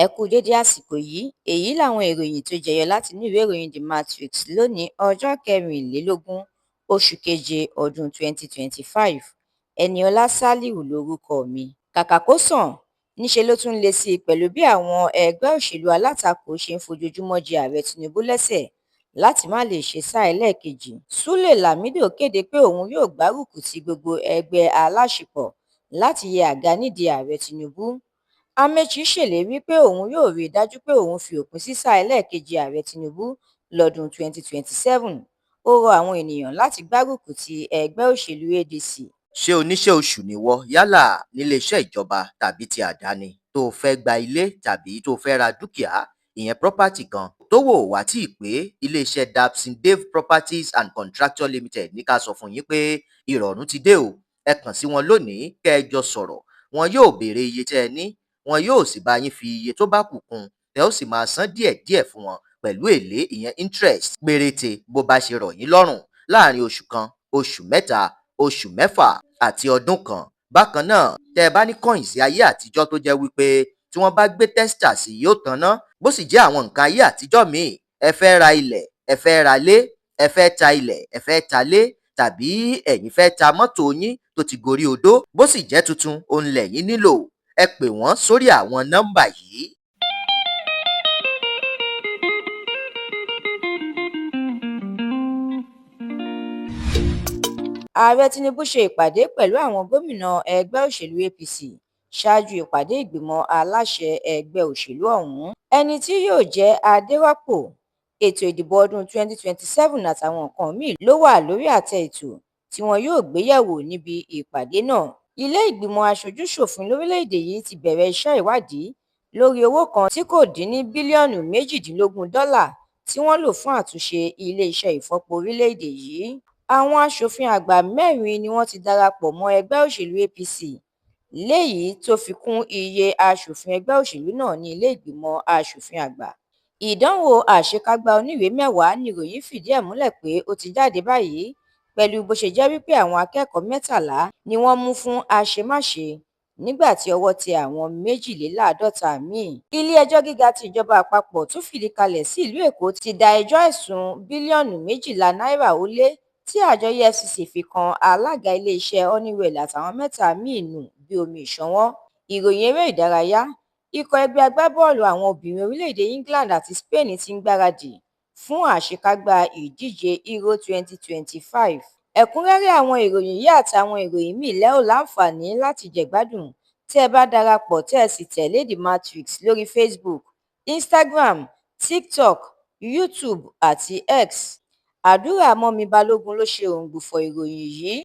Ẹ kú dédé àsìkò yìí. Èyí làwọn ìròyìn tó jẹyọ látinú ìwé ìròyìn The Matrix lónìí, ọjọ́ kẹrìnlélógún oṣù keje ọdún 2025. Eniola Saliu lorúkọ mi. Kàkà kó sàn, níṣẹ́ ló tún le sí i pẹ̀lú bí àwọn ẹgbẹ́ òṣèlú alátakò ṣe ń fojoojúmọ́ jẹ Ààrẹ Tinubu lẹ́sẹ̀ láti má lè ṣe sáà ẹlẹ́ẹ̀kejì. Sule Lamido kéde pé òun yóò gbárùkù ti gbogbo ẹgbẹ́ aláṣepọ̀ láti yẹ àga nídìí Ààrẹ Tinubu. Amaechi ṣèlérí pé òun yóò rí i dájú pé òun fi òpin sí sáà ẹlẹ́ẹ̀kejì Ààrẹ Tinubu lọ́dún 2027. Ó rọ àwọn ènìyàn láti gbárùkù ti ẹgbẹ́ òṣèlú ADC. Ṣé oníṣẹ́ oṣù nìwọ, yálà níléeṣẹ́ ìjọba tàbí ti àdáni, tó o fẹ́ gba ilé tàbí tó o fẹ́ ra dúkìá, ìyẹn property kan, tówó ò wá tíì pé? Iléeṣẹ́ Dabson Dave Properties and Contractor Limited ní ká sọ fún yín pé ìrọ̀rùn ti dé o. Ẹ kàn sí wọn lónìí kẹ́ ẹ jọ sọ̀rọ̀. Wọn yóò béèrè iye tẹ́ ẹ ní, wọn yóò sì bá yín fi iye tó bá kù kún, tẹ́ ó sì máa san díẹ̀díẹ̀ fún wọn pẹ̀lú èlé, ìyẹn interest péréte, bó bá ṣe rọ̀ yín lọ́rùn, láàrin oṣù kan, oṣù 3, oṣù 6 àti ọdún kan. Bákan náà, tẹ́ ẹ bá ní coins ayé àtijọ́ tó jẹ́ wípé tí wọ́n bá gbé tester sí yóò tanná, bó sì jẹ́ àwọn nǹkan ayé àtijọ́ míì, ẹ fẹ́ ra ilẹ̀, ẹ fẹ́ ra lé, ẹ fẹ́ ta ilẹ̀, ẹ fẹ́ ta lé, tàbí ẹ̀yin fẹ́ ta mọ́tò yín tó ti gorí odó, bó sì jẹ́ tuntun òun lẹ̀yin nílò, ẹ pè wọ́n sórí àwọn nọ́mbà yìí. Ààrẹ Tinubu ṣe ìpàdé pẹ̀lú àwọn gómìnà ẹgbẹ́ òṣèlú APC ṣáájú ìpàdé ìgbìmọ̀ aláṣẹ ẹgbẹ́ òṣèlú ọ̀hún. Ẹni tí yóò jẹ́ adérọ́pò, ètò ìdìbò ọdún 2027 àtàwọn nǹkan míì ló wà lórí àtẹ ètò tí wọn yóò gbé yẹ̀wò níbi ìpàdé náà. Ilé ìgbìmọ̀ aṣojú-ṣòfin lórílẹ̀-èdè yìí ti bẹ̀rẹ̀ iṣẹ́ ìwádìí lórí owó kan tí kò dín ní bílíọ̀nù 18 dọ́là tí wọ́n lò fún àtúnṣe iléeṣẹ́ ìfọpo orílẹ̀-èdè yìí. Àwọn aṣòfin àgbà mẹ́rin ni wọ́n ti darapọ̀ mọ́ ẹgbẹ́ òṣèlú APC, léyìí tó fi kún iye aṣòfin ẹgbẹ́ òṣèlú náà ní ilé ìgbìmọ̀ aṣòfin àgbà. Ìdánwò àṣekágbá oníwèé 10 níròyìn fìdí ẹ̀ múlẹ̀ pé ó ti jáde báyìí, pẹ̀lú bó ṣe jẹ́ wípé àwọn akẹ́kọ̀ọ́ 13 ni wọ́n mú fún àṣemáṣe nígbà tí ọwọ́ tẹ àwọn 52 míì. Ilé-ẹjọ́ gíga ti ìjọba àpapọ̀ tó fìdí kalẹ̀ sí ìlú Èkó ti da ẹjọ́ ẹ̀sùn bílíọ̀nù 12 náírà ó lé tí àjọ EFCC fi kan alága iléeṣẹ́ Honeywell àtàwọn 3 míì nù bí omi ìṣanwọ́. Ìròyìn eré ìdárayá. Ikọ̀ ẹgbẹ́ agbábọ́ọ̀lù àwọn obìnrin orílẹ̀-èdè England àti Spain ti ń gbáradì fún àṣekágbá ìdíje Euro 2025. Ẹ̀kúnrẹ́rẹ́ àwọn ìròyìn yìí àtàwọn ìròyìn míì lẹ́ ò láǹfààní láti jẹ̀gbádùn tẹ́ ẹ bá darapọ̀ tẹ́ ẹ sì tẹ̀lé The Matrix lórí Facebook, Instagram, TikTok, YouTube àti X. Àdúrà Mọ́mì Balógun ló ṣe òǹgbùfọ̀ ìròyìn yìí.